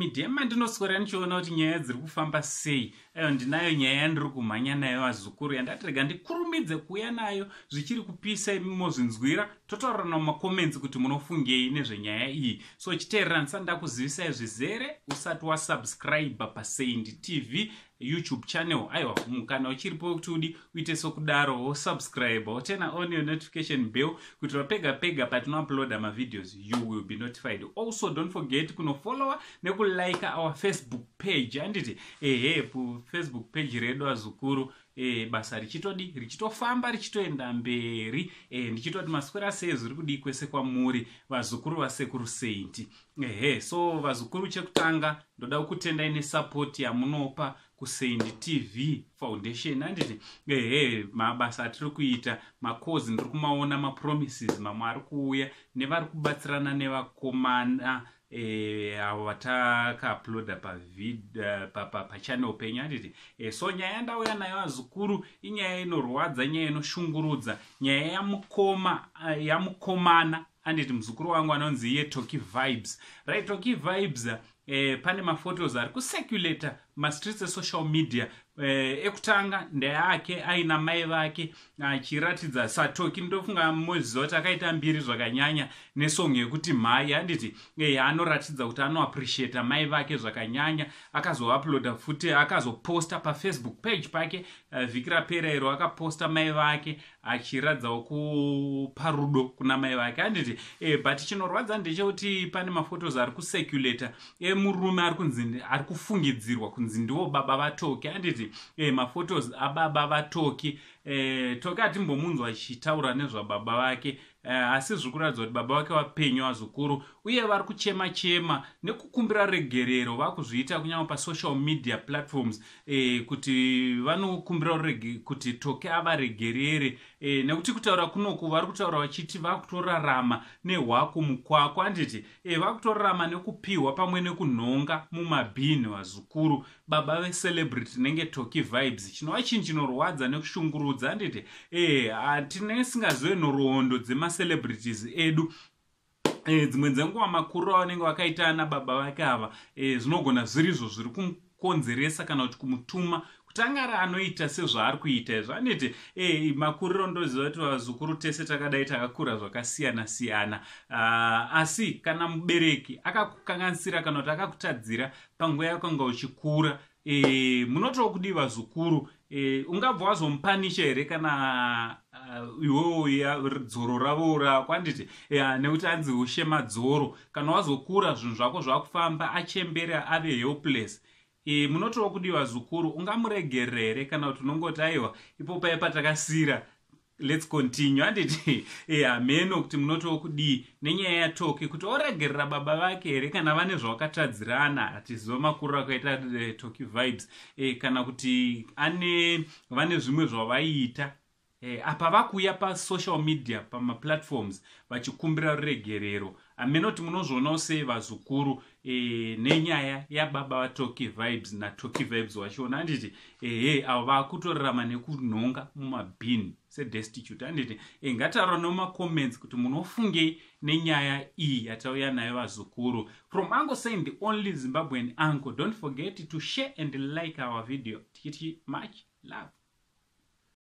media mandinoswera ndichiona kuti nyaya dziri kufamba sei. Ayo ndinayo nyaya yandiri kumhanya nayo, vazukuru, yandati rega ndikurumidze kuuya nayo zvichiri kupisa. Imi mozvinzwira, totaurirana mumacomments kuti munofungei nezvenyaya iyi. So chiteerera, ndisati ndakuzivisai zvizere, usati wasubscribe paSaint TV YouTube channel, aiwa, mukana uchiripo wekuti udi uite sokudaro, wosubscribe, woturn on your notification bell kuitira pega pega patinouploada mavideos you will be notified. Also, don't forget kunofollowa nekulike our Facebook page, handiti? Ehe, Facebook page redu, azukuru. Basa richitodi richitofamba, richitoenda mberi. Ndichitoti maswera sei, zviri kudii kwese kwamuri, vazukuru vasekuru Saint? Ehe, so vazukuru, chekutanga ndoda kukutendai nesupport yamunopa kuSaint TV Foundation, handiti? Ehe, mabasa atiri kuita, makozi ndiri kumaona, mapromises mamwe ari kuuya nevari kubatsirana nevakomana avo vatakauploada pachannel penyu, handiti? So nyaya yandauya nayo, azukuru, inyaya inorwadza, nyaya inoshungurudza, nyaya yamukoma, yamukomana, handiti? Muzukuru wangu anonzi iye Tocky Vibes, right? Tocky Vibes, pane maphotos ari kucirculata mastreets esocial media. Ekutanga ndeake aina mai vake achiratidza saTocky. Ndofunga moziva kuti akaita mbiri zvakanyanya nesong yekuti "Mhai", handiti? Anoratidza kuti anoappreciata mai vake zvakanyanya. Akazouploada futi, akazoposta paFacebook page pake vhiki rapera iro, akaposta mai vake achiratidzawo kupa rudo kuna mai vake, handiti? But chinorwadza ndechekuti pane maphotos ari kucirculata emurume ari kunzi, ari kufungidzirwa kunzi ndiwo baba vaTocky, handiti? Maphotos ababa vaTocky. Tocky hatimbomunzwa achitaura nezvababa vake, asi zviri kuratidza kuti baba vake vapenyu, vazukuru, uye vari kuchema chema nekukumbira regerero. Vakuzviita kunyange pasocial media platforms kuti vanokumbira kuti Tocky avaregerere, nekuti kutaura kunoku vari kutaura vachiti vakutorarama nehwako mukwako, handiti? Vakutorarama nekupiwa pamwe nekunhonga mumabhini, vazukuru, baba vecelebrity nenge Tocky Vibes, chinova chinhu chinorwadza nekushungurudza, handiti? Hatine singazive nhoroondo dzemacelebrities edu. Dzimwe dzenguva makuru avanenge vakaita nababa vake ava, zvinogona zvirizvo zviri kumukonzeresa kana kuti kumutuma kuti angari anoita sezvaari kuita izvo, anoti makuriro. Ndoziva kuti vazukuru tese takadai takakura zvakasiyana siyana, asi kana mubereki akakukanganisira kana kuti akakutadzira panguva yakanga uchikura, munotoo kudii, vazukuru? Ungabva wazomupanisha here kana iwewo dzoro ravo rako, handiti? Nekuti anzi ushe madzoro. Kana wazokura, zvinhu zvako zvakufamba, achembere, ave helpless, munotoo kudii, vazukuru? Ungamuregerera here kana kuti unongoti aiwa, ipo pai patakasira, let's continue, handiti? Hameno kuti munotoo kudii nenyaya yaTocky, kuti oregerera baba vake here kana vane zvavakatadzirana. Hatiziva makuru akaita Tocky Vibes, kana kuti ane vane zvimwe zvavaiita. Apa vakuuya pasocial media, pamaplatforms, vachikumbira ruregerero. Hameno kuti munozvionawo sei, vazukuru, nenyaya yababa vaTocky Vibes naTocky Vibes vachiona, handiti? Ehe, avo vakutorarama nekunhonga mumabhini sedestitute, handiti? Ngataura nomacomments kuti munofungei nenyaya iyi yatauya nayo, vazukuru. From Uncle Saint, the only Zimbabwean uncle, don't forget to share and like our video. Tichiti much love.